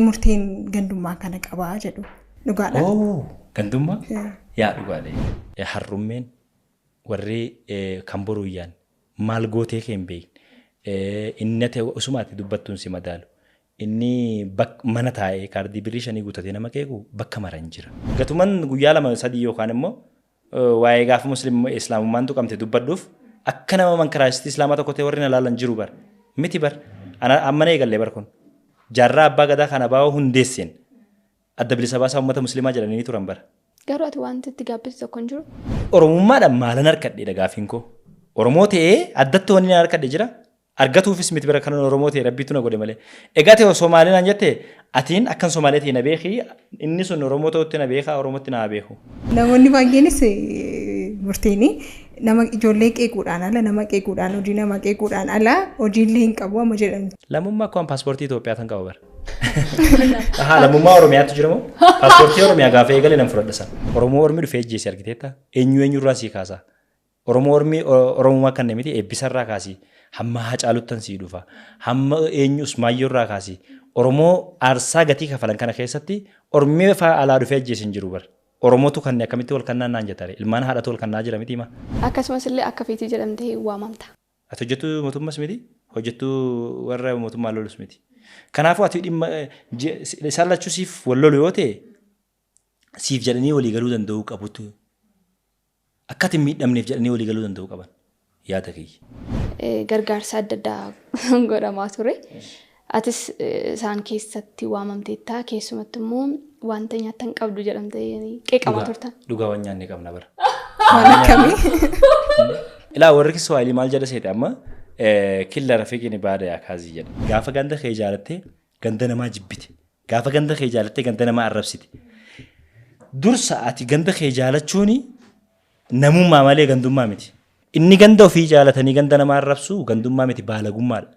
Murteen gandummaa kana qabaa jedhu. Dhugaadha. Oo, gandummaa? Yaa, dhugaadha. Har'ummeen warri kan boruu hin yaadne, maal gootee kee hin beekne, inni ati osuma ati dubbattuun si madaalu, inni mana taa'ee kaardii birrii 5 guutatee nama qeequ bakka maran jira. Gatuman guyyaa 2 3 yookaan immoo waa'ee gaafa muslim islaamummaan tuqamte dubbadhuuf akka nama mankaraasistii islaamaa tokko ta'e warri na laalan jiru bar. Miti bar. Ana amma na eegalle bar kun. Jaarraa abbaa gadaa kana baa'oo hundeesseen adda bilisa baasaa uummata musliimaa jedhanii turan bara. Garuu ati wanti itti gaabbitu tokko hin jiru. Oromummaadhaan maalan harkadheedha gaafiin koo. Oromoo ta'ee addatti wanni na harkadhe jira. Argatuufis miti bara kanan Oromoo ta'e Rabbiitu na godhe malee. Egaa ta'e Somaalee naan jette, atiin akkan Somaalee ta'e na beeki, inni sun Oromoo ta'utti na beeka, Oromootti na haa beeku. Namoonni baay'eenis murteen nama ijoollee qeequudhaan ala, nama qeequudhaan, hojii nama qeequudhaan ala hojiillee hin qabu amma jedhan. Lammummaa akkuma paaspoortii Itoophiyaa tan qaba bara. Ahaa, lammummaa Oromiyaatu jira moo? Paaspoortii Oromiyaa gaafa eegale nan fudhadha sana. Oromoo ormi dhufee ajjeese argiteetta? Eenyu eenyurraa sii kaasaa? Oromoo ormi Oromummaa kan miti, Eebbisarraa kaasii hamma Haacaaluttan sii dhufa. Hamma eenyu Usmaayyoorraa kaasii. Oromoo aarsaa gatii kafalan kana keessatti ormi faa alaa dhufee ajjeese hin jiru bar. Oromootu kan akkamitti wal kannaan naan jettare? Ilmaan haadhatu wal kannaa jira miti maa? Akkasumas illee akka feetii jedhamtee waamamta. Ati hojjettuu mootummas miti, hojjettuu warra mootummaa lolus miti. Kanaafuu ati dhimma isaan lachuu siif wal lolu yoo ta'e, siif jedhanii walii galuu danda'uu qabutu, akka ati hin miidhamneef jedhanii walii galuu danda'uu qaban, yaada kiyya. Gargaarsa adda addaa godhamaa ture. Atis isaan keessatti waamamteetta, keessumatti immoo wanta nyaattan qabdu jedhamtee qeeqamaa turtan. Dhugaa, waan nyaanne qabna bara. Waan akkamii? Ilaa, warri Kiswaahilii maal jedha seete amma? "Kila rafiki ni baada ya kazi" jedha. Gaafa ganda kee jaalattee ganda namaa jibbite. Gaafa ganda kee jaalattee ganda namaa arrabsite. Dursa ati ganda kee jaalachuuni namummaa malee gandummaa miti. Inni ganda ofii jaalatanii ganda namaa arrabsu gandummaa miti, baalagummaadha.